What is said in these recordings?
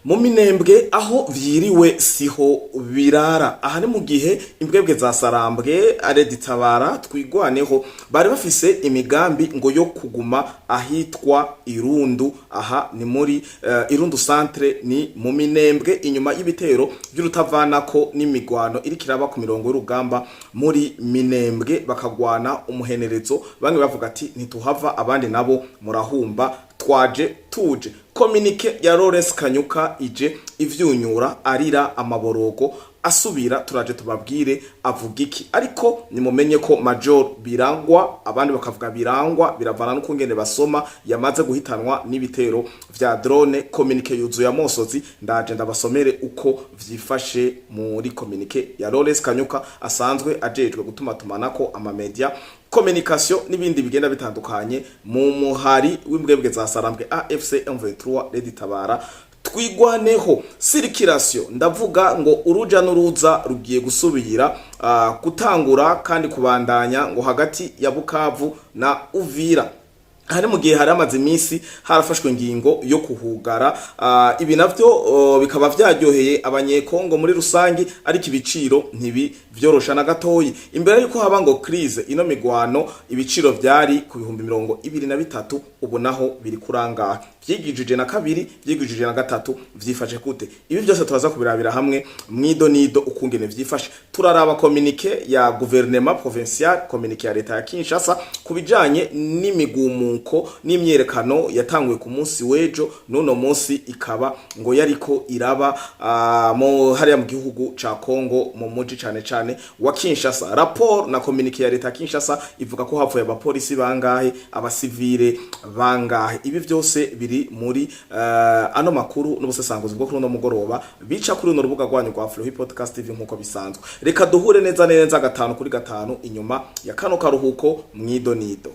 Mu Minembwe aho vyiriwe siho birara. Aha ni mu gihe imbwebwe za Sarambwe, RED-Tabara, Twigwaneho bari bafise imigambi ngo yo kuguma ahitwa Irundu. Aha ni muri Irundu centre, ni mu Minembwe, inyuma y'ibitero by'urutavanako n'imigwano iriko iraba ku mirongo y'urugamba muri Minembwe, bakagwana umuhenerezo. Bamwe bavuga ati ntituhava, abandi nabo murahumba twaje tuje. Communiqué ya Lawrence Kanyuka ije ivyunyura, arira amaborogo asubira. Turaje tubabwire avuga iki, ariko nimumenye ko Major Birangwa, abandi bakavuga Birangwa, biravana n'ukungene basoma, yamaze guhitanwa n'ibitero vya drone. Communiqué yuzuye amosozi. Ndaje ndabasomere uko vyifashe muri communiqué ya Lawrence Kanyuka, asanzwe ajejwe gutuma tumanako amamedia, communication n'ibindi bigenda bitandukanye mu muhari w'imbwebwe za Sarambwe, AFC M23, RED Tabara, Twigwaneho. Circulation, ndavuga ngo uruja n'uruza rugiye gusubira gutangura kandi kubandanya ngo hagati ya Bukavu na Uvira, hari mu gihe hari amaze iminsi harafashwe ingingo yo kuhugara. Ibi navyo bikaba vyaryoheye Abanyekongo muri rusangi, ariko ibiciro ntibi vyorosha na gatoyi. Imbere yuko haba ngo crise, ino migwano, ibiciro vyari ku 23,000, ubu naho biri kurangaha? Vyigijije na kabiri, vyigijije na gatatu, vyifashe gute? Ibi byose turaza kubirabira hamwe mwido nido ukungene vyifashe. Turaraba communiqué ya gouvernement provincial, communiqué ya leta ya Kinshasa kubijanye n'imigumuko n'imyerekano yatanguye ku munsi w'ejo, n'uno munsi ikaba ngo yariko iraba mu hariya mu gihugu ca Congo, mu muji cane cane wa Kinshasa. Rapport na communiqué ya leta ya Kinshasa ivuga ko hapfuye abapolisi bangahe, abasivile bangahe? Ibi byose biri muri ano makuru n'ubusesanguzi bwo kuri uno mugoroba bica kuri uno rubuga rwanyu rwa Flohi Podcast TV nkuko bisanzwe. Reka duhure neza neza gatanu kuri gatanu inyuma ya kano karuhuko mwido nido.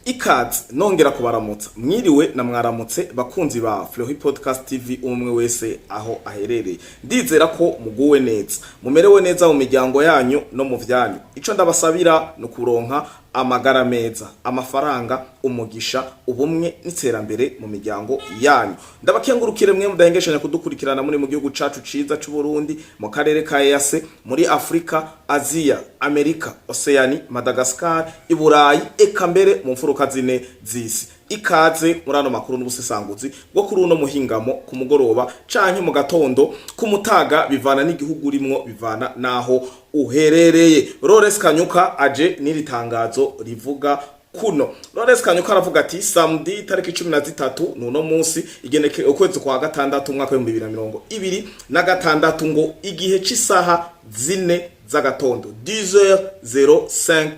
Ikaze, nongera kubaramutsa, mwiriwe na mwaramutse bakunzi ba Flohi Podcast TV, umwe wese aho aherereye. Ndizera ko muguwe neza, mumerewe neza mu miryango yanyu no mu vyanyu. Ico ndabasabira ni ukuronka amagara meza, amafaranga, umugisha, ubumwe n'iterambere mu miryango yanyu. Ndabakengurukire mwe mudahengeshanya kudukurikirana muri mu gihugu cacu ciza c'u Burundi, mu karere ka EAC, muri Afrika, Aziya, Amerika, Oceani, Madagascar, Iburayi, eka mbere mu mfuruka zine z'isi. Ikaze muri ano makuru n'ubusesanguzi bwo kuri uno muhingamo, ku mugoroba canke mu gatondo, ku mutaga, bivana n'igihugu urimwo, bivana naho uherereye. Lawrence Kanyuka aje n'iri tangazo rivuga kuno. Lawrence Kanyuka aravuga ati samedi tariki 13, nuno munsi, igeneke ukwezi kwa gatandatu, umwaka w'2026, ngo igihe c'isaha 4 z'agatondo, 10h05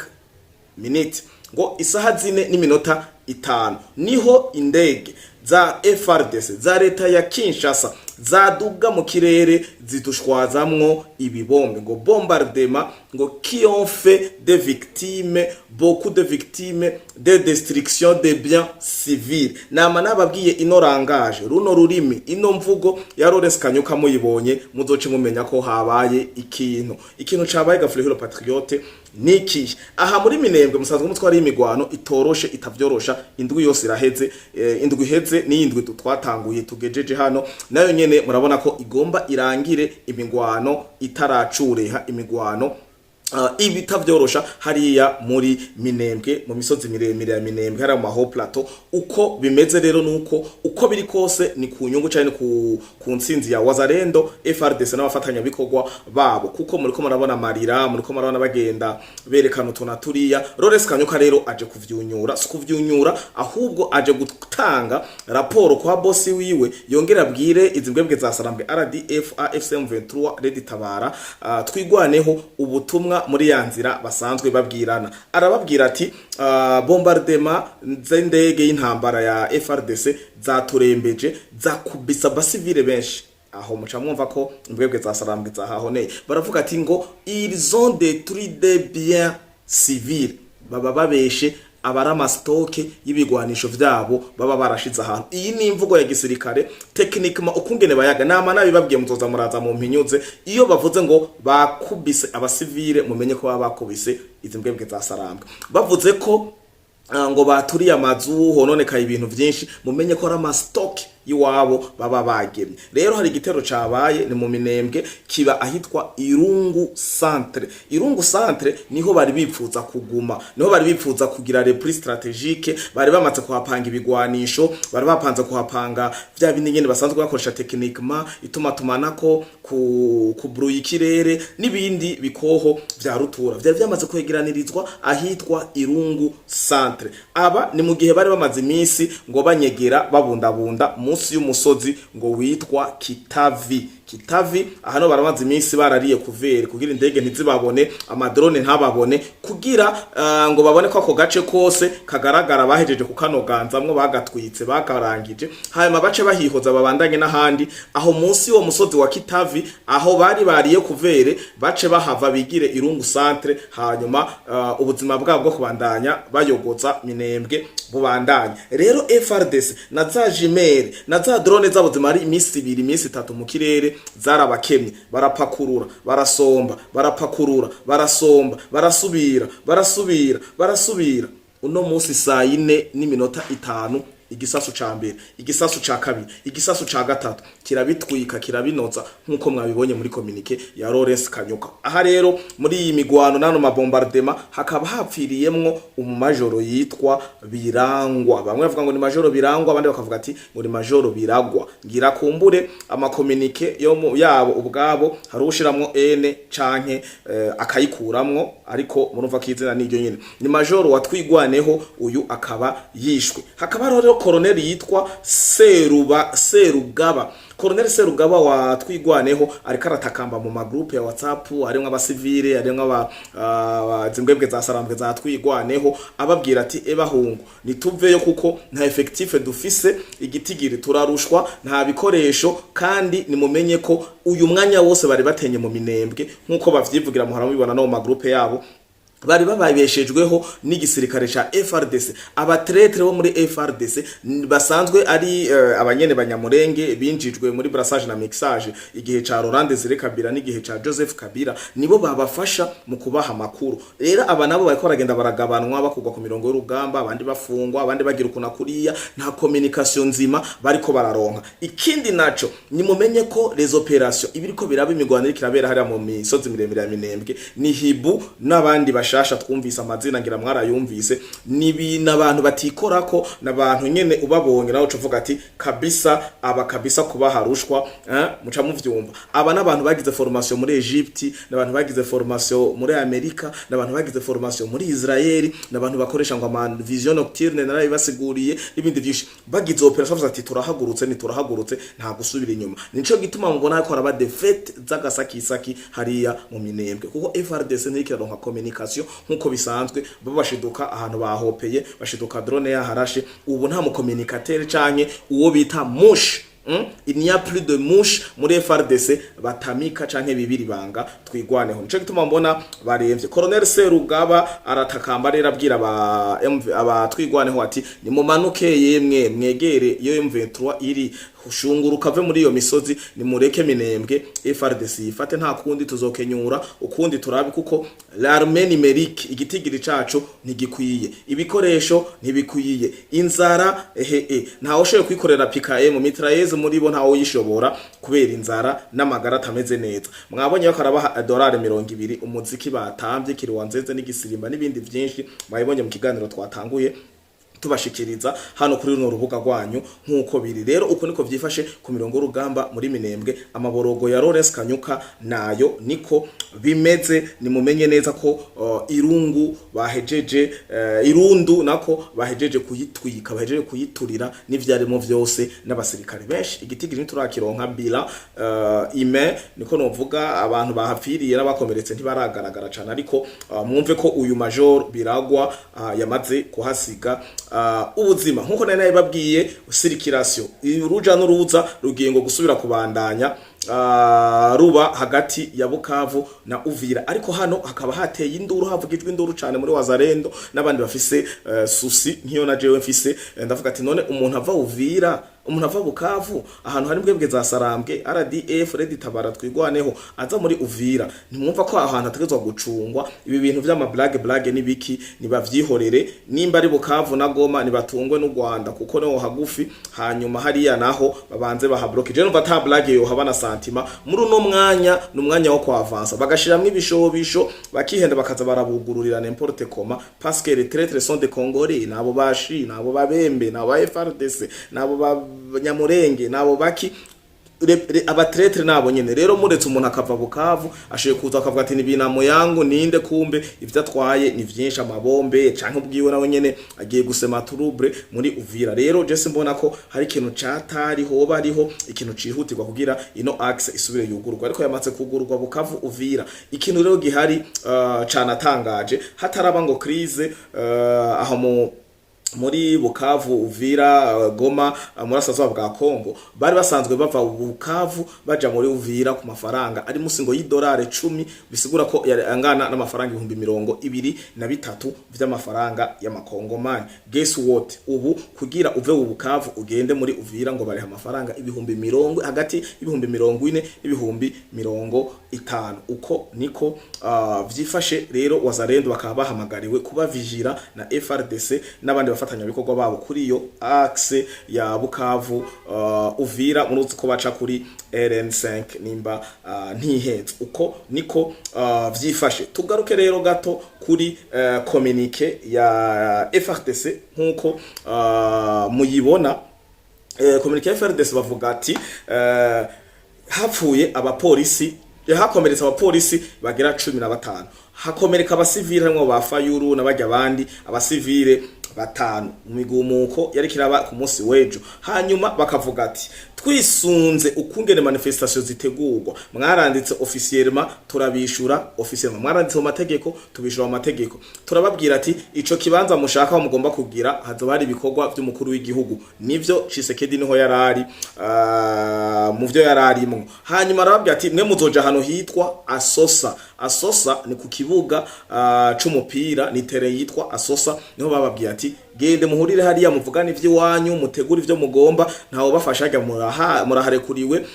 minutes, ngo isaha 4:05, niho indege za FARDC za leta ya Kinshasa zaduga mu kirere zidushwazamwo ibibombe, ngo bombardement ngo qui ont fait des victimes, beaucoup de victimes, des destructions de biens civils. Nama nababwiye ino langage, runo rurimi, ino mvugo ya Lawrence Kanyuka, muyibonye muzoce mumenya ko habaye ikintu. Ikintu cabaye, gafurihiro patriote, niki? Aha muri Minembwe musanzwe mutwara imigwano itoroshe, itavyorosha. Indwi yose iraheze, indwi iheze n'iyindwi twatanguye tugejeje hano, nayo nyene murabona ko igomba irangire imigwano itaracureha, imigwano ibitavyorosha hariya muri Minembwe, mu misozi miremire ya Minembwe, hariya mu maho plateau. Uko bimeze rero nuko uko biri kose ni ku nyungu cyane ku ntsinzi ya Wazalendo, FARDC n'abafatanyabikorwa babo, kuko muriko murabona amarira, muriko murabona bagenda berekana utuna turiya. Lawrence Kanyuka rero aje kuvyunyura, si kuvyunyura ahubwo aje gutanga raporo kwa bosi wiwe, yongera abwire izi mbwebwe za Sarambwe, RDF, AFC M23, RED Tabara, Twigwaneho ubutumwa muri ya nzira basanzwe babwirana. Arababwira ati bombardement z'indege y'intambara ya FARDC zaturembeje, zakubisa abasivile benshi. Aho muca mwumva ko imbwebwe za Sarambwe zahahoneye. Baravuga ati ngo ils ont détruit des biens civils. Baba babeshe, aba ari ama stock y'ibigwanisho vyabo baba barashize ahantu. Iyi ni imvugo ya gisirikare, techniquement ukungene bayaga. Nama nabibabwiye, muzoza muraza mu mpinyuze. Iyo bavuze ngo bakubise abasivile, mumenye ko baba bakubise izi mbwebwe za Sarambwe. Bavuze ko ngo baturiye amazu, hononekaye ibintu vyinshi, mumenye ko ari ama stock y'iwabo baba bagemye. Rero hari igitero cabaye, ni mu Minembwe, kiba ahitwa Irungu Centre. Irungu Centre niho bari bipfuza kuguma, niho bari bipfuza kugira repli stratégique. Bari bamaze kuhapanga ibigwanisho, bari bapanze kuhapanga vya bindi nyene basanzwe bakoresha techniquement, ituma tumanako, ku ikirere n'ibindi bikoho vya rutura vyari vyamaze kwegeranirizwa ahitwa Irungu Centre. Aba ni mu gihe bari bamaze iminsi ngo banyegera, babundabunda munsi y'umusozi ngo witwa Kitavi. Kitavi ahano baramaze iminsi barariye couvert kugira indege ntizibabone, ama drone ntababone, kugira ngo babone ko ako gace kose kagaragara bahejeje kukanoganzamwo, bagatwitse, bakarangije, hanyuma bace bahihoza babandanye n'ahandi. Aho munsi y'uwo musozi wa Kitavi, aho bari bariye couvert, bace bahava bigire Irungu Centre, hanyuma ubuzima bwabo bwo kubandanya bayogoza Minembwe bubandanye. Rero FARDC na za jumelles na za drone zabo zimara iminsi 2, iminsi 3 mu kirere, zarabakemye. Barapakurura, barasomba, barapakurura, barasomba, barasubira, barasubira, barasubira. Uno munsi saa 4:05, igisasu ca mbere, igisasu ca kabiri, igisasu ca gatatu, kirabitwika, kirabinoza, nk'uko mwabibonye muri communiqué ya Lawrence Kanyuka. Aha rero muri iyi migwano nano ma bombardement hakaba hapfiriyemwo umumajoro yitwa Birangwa. Bamwe bavuga ngo ni majoro Birangwa, abandi bakavuga ati ngo ni majoro Biragwa. Ngira kumbure ama communiqué yo yabo ubwabo hari ushiramwo n canke akayikuramwo, ariko murumva ko izina niryo nyene, ni majoro watwigwaneho. Uyu akaba yishwe. Hakaba hariho rero koroneli yitwa Seruba Serugaba. Koroneli Serugaba wa Twigwaneho ariko aratakamba mu ma groupe ya WhatsApp, harimwo abasivile, harimwo aba zimbwebwe za Sarambwe za Twigwaneho, ababwira ati: "Ebahungu, nituveyo kuko nta effectif dufise, igitigiri turarushwa, nta bikoresho." Kandi nimumenye ko uyu mwanya wose bari batenye mu Minembwe, nk'uko bavyivugira, muhora mubibona no mu ma groupe yabo, bari bababeshejweho n'igisirikare ca FARDC. Aba traîtres bo muri FARDC basanzwe ari abanyene banyamurenge binjijwe muri brassage na mixage igihe ca Laurent Desire Kabila n'igihe ca Joseph Kabila, nibo babafasha mu kubaha amakuru. Rero aba nabo bariko baragenda baragabanwa, bakugwa ku mirongo y'urugamba, abandi bafungwa, abandi bagira ukuna kuriya, nta communication nzima bariko bararonka. Ikindi naco, nimumenye ko les opérations ibiriko biraba, imigwano iriko irabera hariya mu misozi miremire ya Minembwe, ni Hibu n'abandi bashasha twumvise amazina, ngira mwarayumvise. Ni ibintu abantu batikorako, n'abantu nyene ubabonye nawe uca uvuga ati kabisa aba kabisa kubaha rushwa, muca muvyumva. Aba n'abantu bagize formation muri Egypte, n'abantu bagize formation muri Amerika, n'abantu bagize formation muri Israel, n'abantu bakoresha ngo ama vision nocturne, narabibasiguriye, n'ibindi vyinshi. Bagize opération bavuze ati turahagurutse, ni turahagurutse, nta gusubira inyuma. Nico gituma mubona ko araba défaite z'agasakisaki hariya mu Minembwe, kuko FARDC ntirikiraronka communication nkuko bisanzwe. Bo bashiduka ahantu bahopeye, bashiduka drone yaharashe. Ubu nta mu communicateur canke uwo bita mouche. Il n'y a plus de mouche muri FARDC batamika canke bibiri banga Twigwaneho. Nico gituma mbona baremvye. Colonel Serugaba aratakamba rero, abwira aba MV, aba Twigwaneho ati: "Nimumanuke yemwe, mwegere iyo M23 iri, shunguruka ave muri iyo misozi, nimureke Minembwe FARDC ifate. Nta kundi, tuzokenyura ukundi turabi, kuko l'armée numérique, igitigiri cacu ntigikwiye, ibikoresho ntibikwiye, inzara ehe ntawe ushoboye kwikorera PKM mitrailleuse muri bo, ntawe uyishobora kubera inzara n'amagara atameze neza." Mwabonye ko arabaha $20, umuziki batambye kiriwanzeze n'igisirimba n'ibindi vyinshi, mwabibonye mu kiganiro twatanguye tubashikiriza hano kuri runo rubuga rwanyu. Nk'uko biri rero, uko niko vyifashe ku mirongo y'urugamba muri Minembwe. Amaborogo ya Lawrence Kanyuka nayo niko bimeze. Nimumenye neza ko Irungu bahejeje, Irundu nako bahejeje kuyitwika, bahejeje kuyiturira n'ivyarimo vyose n'abasirikare benshi. Igitigiri ntiturakironka, bila ime niko novuga. Abantu bahapfiriye n'abakomeretse ntibaragaragara cane, ariko mwumve ko uyu major Biragwa yamaze kuhasiga. Ubuzima nkuko nari nabibabwiye, circulation, uruja n'uruza rugiye ngo gusubira kubandanya ruba hagati ya Bukavu na Uvira. Ariko hano hakaba hateye induru, havugijwe induru cane muri Wazalendo n'abandi bafise souci nk'iyo na jewe mfise. Ndavuga ati: "None umuntu ava Uvira, umuntu ava Bukavu, ahantu hari mbwebwe za Sarambwe, RDF, Red Tabara, Twigwaneho, aza muri Uvira, ntimwumva ko ahantu hategerezwa gucungwa? Ibi bintu vy'ama blague blague n'ibiki nibavyihorere. Nimba ari Bukavu na Goma, nibatungwe n'u Rwanda kuko niho hagufi. Hanyuma hariya naho babanze bahabloke. Je numva ata blague yo haba na santima muri uno mwanya. Ni umwanya wo kwavansa, bagashiramwo ibishobisho, bakihenda, bakaza barabugururira n'importe comment, parce que les traîtres sont des Congolais, nabo bashi, nabo babembe, nabo ba FARDC, nabo ba Nyamurenge, nabo baki, aba traîtres nabo nyene. Rero muretse umuntu akava Bukavu, ashoboye kuza akavuga ati: 'Ni binamu yangu ninde?' Kumbe ivyo atwaye ni vyinshi, amabombe canke ubwiwe nawe nyene agiye gusema trouble muri Uvira. Rero je simbona ko hari ikintu catari hoba hariho ikintu cihutirwa kugira ino axe isubire yugururwa, ariko yamaze kugururwa Bukavu Uvira. Ikintu rero gihari canatangaje, hataraba ngo crise aho muri Bukavu, Uvira, Goma, murasazuba bwa Kongo, bari basanzwe bava Bukavu baja muri Uvira ku mafaranga ari musi ngo y'idolari 10, bisigura ko yari angana n'amafaranga 23,000 vy'amafaranga y'amakongomani. Guess what? Ubu kugira uve mu Bukavu ugende muri Uvira, ngo bariha amafaranga ibihumbi mirongo hagati y'ibihumbi 40 n'ibihumbi 50. Uko niko vyifashe. Rero Wazalendo bakaba bahamagariwe kuba vigilant na FARDC n'abandi bafatanyabikorwa babo kuri iyo axe ya Bukavu Uvira. Muruzi ko baca kuri RN5 nimba ntihenze. Uko niko vyifashe. Tugaruke rero gato kuri communiqué ya FARDC nkuko muyibona. Communiqué ya FARDC bavuga ati hapfuye abapolisi, hakomeretse abapolisi bagera 15, hakomereka abasivile harimwo ba Fayulu n'abajya abandi, abasivile batanu mu migumuko yari kiraba ku munsi w'ejo. Hanyuma bakavuga ati: "Twisunze ukungene manifestation zitegurwa, mwaranditse officiellement, turabishura officiellement. Mwaranditse mu mategeko, tubishura mu mategeko. Turababwira ati ico kibanza mushaka aho mugomba kugira hazoba hari ibikorwa vy'umukuru w'igihugu." Nivyo, Tshisekedi niho yarari mu vyo yararimwo. Hanyuma arababwira ati: "Mwe muzoja ahantu hitwa Asosa." Asosa ni ku kibuga c'umupira, ni terrain yitwa Asosa. Niho bababwiye ati: "Gende muhurire hariya, muvugane ivy'iwanyu, mutegure ivyo mugomba, ntawe bafasha hajya, muraharekuriwe,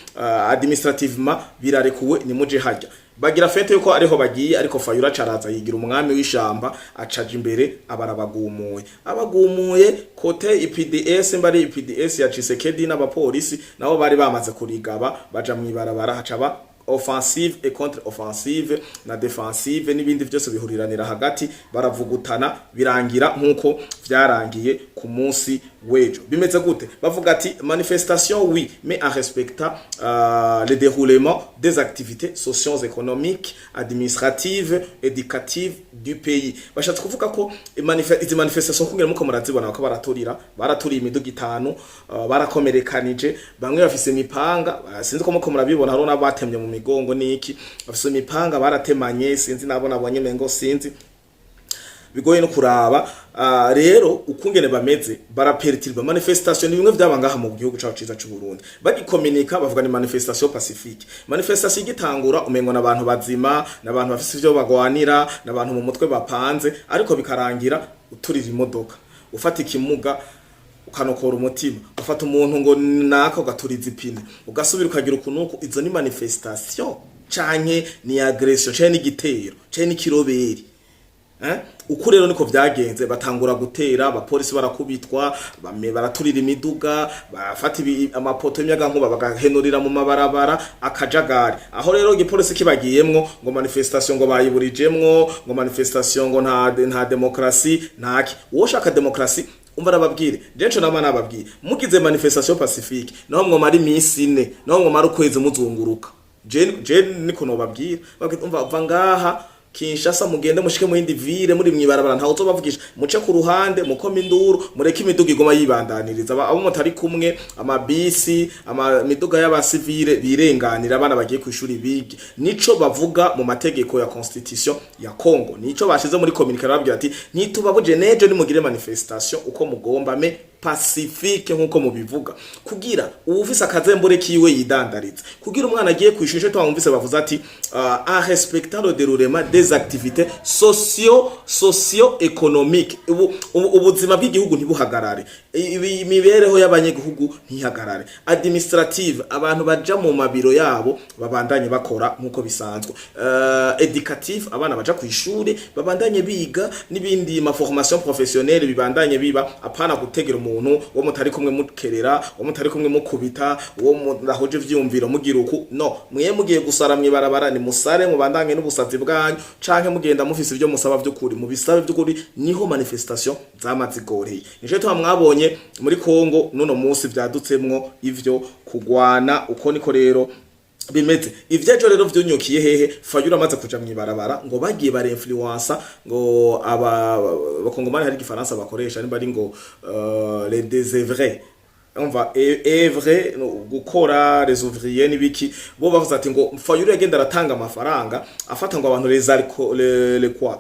administrativement birarekuwe, nimuje hajya." Bagira fête yuko ariho bagiye, ariko Fayura caraza yigira umwami w'ishamba, acaja imbere, abarabagumuye, abagumuye côté UPDS, mbari UPDS ya Tshisekedi n'abapolisi nabo bari bamaze kurigaba, baja mwibarabara, hacaba offensive et contre offensive na defensive n'ibindi byose bihuriranira hagati, baravugutana, birangira nkuko vyarangiye ku munsi w'ejo. Bimeze gute? Bavuga ati: "Manifestation oui, mais en respectant le déroulement des activités socio-économiques, administratives, éducatives du pays." Bashatse kuvuga ko izi manifestation kungera muko murazibona ko baraturira, baraturiye imiduga itanu, barakomerekanije bamwe, bafise imipanga, sinzi ko muko murabibona, hariho n'abatemye mu migongo niki, bafise imipanga, baratemanye, sinzi nabo nabonye mengo sinzi, bigoye no kuraba. Rero ukungene bameze baraperturba manifestation. Ni bimwe vyaba ngaha mu gihugu cacu ciza c'u Burundi. Bagikominika bavuga ni manifestation pacifique. Manifestation igitangura umengo n'abantu bazima, n'abantu bafise ivyo bagwanira, n'abantu mu mutwe bapanze, ariko bikarangira uturira imodoka, ufata ikimuga ukanokora umutima, ufata umuntu ngo naka ugaturiza ipine, ugasubira ukagira ukunuku. Izo ni manifestation canke ni agression canke ni igitero canke ni kiroberi? Eh? Uko rero niko vyagenze, batangura gutera, abapolisi barakubitwa, bamwe baraturira imiduga, bafata amapoto y'imiyagankuba bagahenurira mu mabarabara, akajagari. Aho rero igipolisi kibagiyemwo ngo manifestation ngo bayiburijemwo, ngo manifestation ngo nta démocratie ntaki. Uwo ushaka démocratie, umva arababwire, jenco nama nababwiye: mugize manifestation pacifique, naho mwomara imisi 4, naho mwomara ukwezi muzunguruka, je niko nobabwira. Babwira, umva, va ngaha. Kinshasa, mugende mushike mu yindi ville muri mwibarabara, ntawe uzobavugisha. Muce ku ruhande, mukome induru, mureke imiduga igoma yibandaniriza. Abo mutari kumwe, amabisi, imiduga y'abasivile birenganira, abana bagiye ku ishuri bige. Nico bavuga mu mategeko ya constitution ya Congo, nico bashize muri communiqué. Babwira ati: "Ntitubabuje, nejo nimugire manifestation uko mugomba, mais pacifique, nkuko mubivuga, kugira uwufise akazembure kiwe yidandariza, kugira umwana agiye kwishusho." Twamvise bavuze ati en respectant le déroulement des activités socio économiques, ubuzima bw'igihugu ntibuhagarare, imibereho y'abanyagihugu ntihagarare, administrative, abantu baja mu mabiro yabo babandanye bakora nkuko bisanzwe, éducative, abana baja ku ishuri babandanye biga, n'ibindi, ma formation professionnelle bibandanye biba, apana gutegera umuntu wo mutari kumwe mukerera, wo mutari kumwe mukubita, uwo mudahuje ivyumviro mugira uku. No mwe mugiye gusara mwibarabara, ni musare, mubandanye n'ubusazi bwanyu, canke mugenda mufise ivyo musaba vy'ukuri, mubisabe vy'ukuri. Niho manifestation zamazigoreye. Nico tuba mwabonye muri Congo nuno munsi vyadutsemwo ivyo kugwana. Uko niko rero bimeze. Ivyejo rero vyunyukiye hehe? Fayulu amaze kuja mwibarabara, ngo bagiye bare influencer ngo aba bakongomani, hari igifaransa bakoresha nimba ari ngo les désœuvrés, umva, œuvre no, gukora, les ouvriers n'ibiki. Bo bavuze ati ngo Fayulu yagenda aratanga amafaranga, afata ngo abantu les alco les quoi,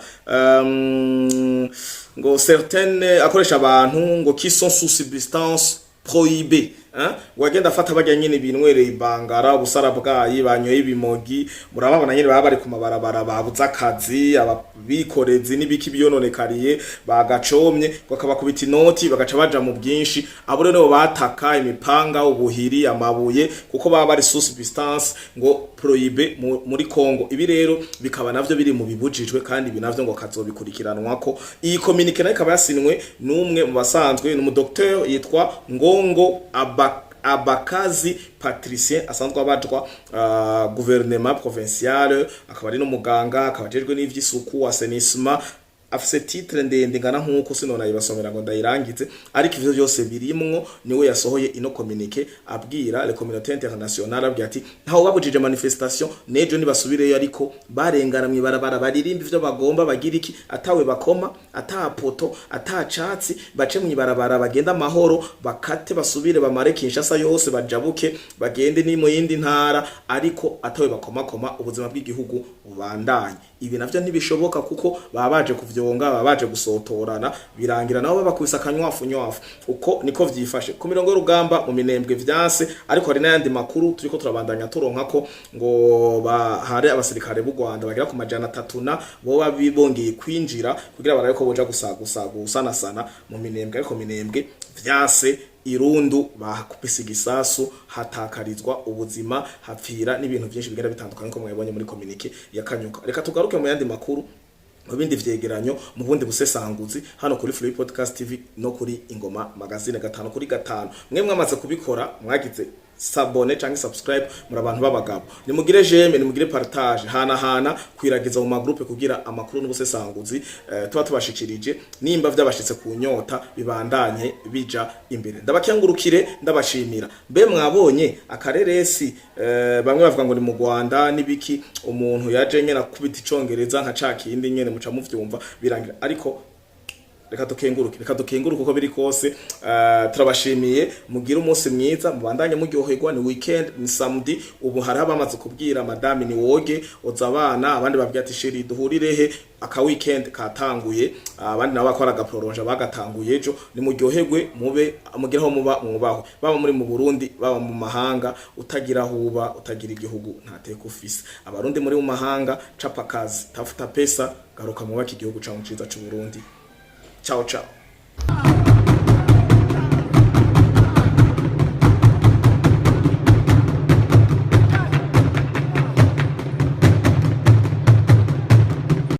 ngo certaines, akoresha abantu ngo qui sont sous substance prohibée, hein? Wagenda afata barya nyene binwereye ibangara, ubusara bwayi, banyoye ibimogi, murababona nyene baba bari ku mabarabara, babuze akazi, ababikorezi n'ibiki, biyononekariye, bagacomye, bakabakubita inoti, bagaca baja mu bwinshi. Abo rero nibo bataka imipanga, ubuhiri, amabuye, kuko baba bari sous substance ngo prohibée muri Congo. Ibi rero bikaba navyo biri mu bibujijwe, kandi ibi navyo ngo kazobikurikiranwako. Iyi communiqué nayo ikaba yasinwe n'umwe mu basanzwe, ni umudocteur yitwa Ngongo Abakazi Patricien, asanzwe abajwa gouvernement provincial, akaba ari n'umuganga, akaba ajejwe n'ivy'isuku, assainissement. Afise titre ndende ngana nkuko sinona yibasomera ngo ndayirangize, ariko ivyo byose birimwo. Niwe yasohoye ino communiqué abwira les communautés internationales, abwira ati ntawe babujije manifestation, nejo nibasubireyo, ariko barengana mwibarabara, baririmba ivyo bagomba, bagira iki, atawe bakoma, ata poto, ata catsi, bace mwibarabara, bagenda amahoro, bakate, basubire bamare Kinshasa yose, bajabuke bagende ni mu yindi ntara, ariko atawe bakomakoma, ubuzima bw'igihugu bubandanye. Ibi navyo ntibishoboka, kuko baba baje kuvyonga, baba baje gusotorana, birangira nabo babakubise akanywafu nywafu. Uko niko vyifashe ku mirongo y'urugamba mu Minembwe, vyanse. Ariko hari n'ayandi makuru turiko turabandanya turonka ko ngo hari abasirikare b'u Rwanda bagera ku 300 na boba bibongeye kwinjira kugira barabe ko boja gusagusa, gusanasana mu Minembwe. Ariko Minembwe vyanse, irundu bakubise igisasu, hatakarizwa ubuzima, hapfira n'ibintu byinshi bigenda bitandukanye, ko mwabonye muri communiqué ya Kanyuka. Reka tugaruke mu yandi makuru, mu bindi vyegeranyo, mu bundi busesanguzi, hano kuri Free Podcast TV no kuri Ingoma Magazine, 5 kuri 5. Mwe mwamaze kubikora, mwagize s'abonner canke subscribe, muri abantu b'abagabo. Nimugire j'aime, nimugire partage, hana hana kwiragiza mu magroupe, kugira amakuru n'ubusesanguzi tuba tubashikirije, nimba vyabashitse ku nyota, bibandanye bija imbere. Ndabakengurukire, ndabashimira. Mbe mwabonye akareresi? Bamwe bavuga ngo ni mu Rwanda nibiki, umuntu yaje nyene akubita icongereza nka ca kindi nyene muca muvyumva, birangira. Ariko reka dukenguruke, reka dukenguruke uko biri kose. Turabashimiye, mugire umunsi mwiza, mubandanye muryoherwa. Ni weekend, ni samedi. Ubu hari abamaze kubwira madame ni woge oza abana, abandi babwira ati: "Chéri, duhurire he?" Aka weekend katanguye, abandi nabo bakora agaproronja bagatanguye ejo. Nimuryoherwe, mube mugire aho muba mwubaho, baba muri mu Burundi, baba mu mahanga. Utagira huba, utagira igihugu, ntateka ufise. Abarundi muri mu mahanga, chapa kazi, tafuta pesa, garuka mwubake igihugu cawe ciza c'u Burundi. Ciao ciao.